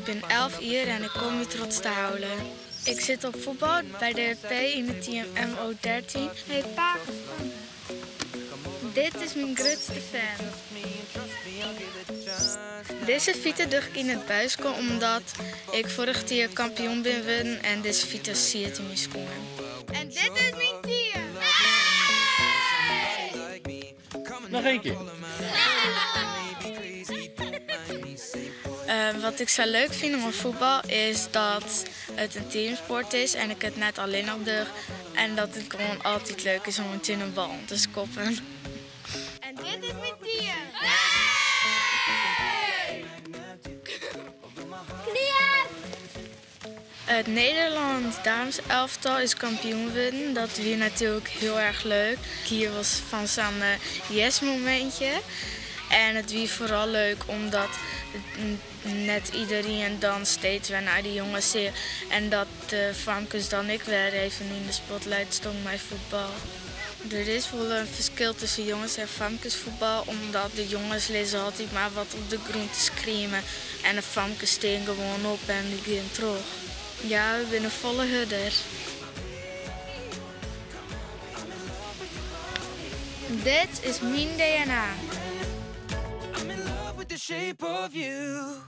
Ik bin 11 jier en ik kom út Rotsterhaule. Ik sit op fuotbal by de P yn it team MO13. Hey pake, dit is myn grutste fan. Dizze fite doch ik yn it buiske omdat ik foarich jier kampioen bin wurden en dizze fite siet yn myn skuon. En dit is myn team! Noch ien kear. Wat ik sa leuk fyn oan fuotbal is dat it in teamsport is en ik it net allinnich doch en dat it gewoan altyd leuk is om tsjin in bal oan te skoppen. En dit is myn team! It Nederlânsk dameselftal is kampioen wurden. Dat wie natuerlik hiel erch leuk. Hjir was fan sa'n yes-momintsje. En it wie foaral leuk omdat net iderien dan steeds wer nei de jonges seach en dat de famkes dan ek wer even yn de spotlight stongen mei fuotbal. Der is wol in ferskil tusken jonges en famkesfuotbal omdat de jonges lizze altyd mar wat op de grûn te skriemen en de famkes stean gewoan op en dy gean troch. Ja, we binne folle hurder. Dit is myn DNA. I'm in love with the shape of you.